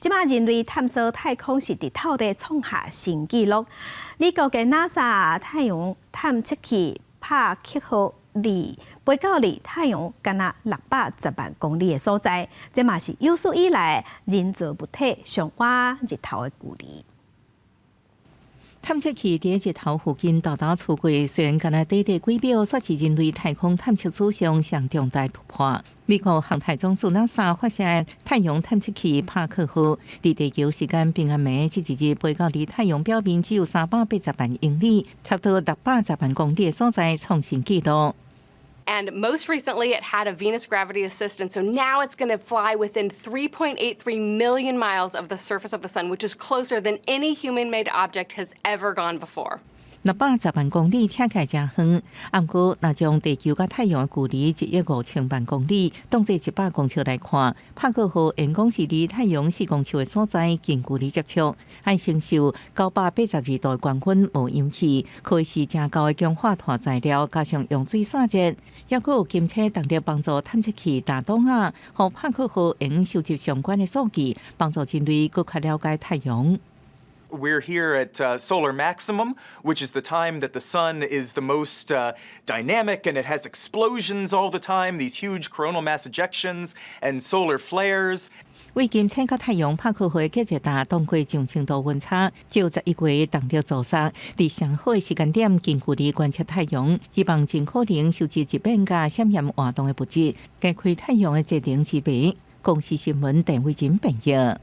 這馬人類探索太空是佇透地創下新紀錄。美國嘅 NASA 太陽探測器帕克號離飛到離太陽干焦610萬公里的所在，這嘛是有史以來人造物體上倚日頭的距離。探測器佇日頭附近沓沓出過，雖然干焦短短幾秒，卻是人類太空探測史上上重大突破。美國航太總署 NASA 發射太陽探測器帕克號，佇地球時間平安暝這一日飛到離太陽表面只有380萬英里，差不多610萬公里的所在，創新紀錄。 And most recently, it had a Venus gravity assist, and so now it's going to fly within 3.83 million miles of the surface of the sun, which is closer than any human-made object has ever gone before. 610萬公里聽起來誠遠，毋過若將地球佮太陽的距離1億5000萬公里當做100公尺來看，帕克號會講是離太陽4公尺的所在近距離接觸，愛承受982度的高溫無氧氣，可以是誠厚的強化炭材料，加上用水散熱，猶閣有金星動力幫助探測器打擋仔，予帕克號會用收集相關的數據，幫助人類閣較了解太陽。 We're here at solar maximum, which is the time that the sun is the most dynamic and it has explosions all the time, these huge coronal mass ejections and solar flares. 為金星佮太陽帕克號隔熱罩擋過上千度溫差，藉由11個動力助索，佇上好的時間點近距離觀測太陽，希望盡可能收集日變佮閃焰活動的物質，解開太陽的這層之謎。公視新聞鄧偉珍編譯。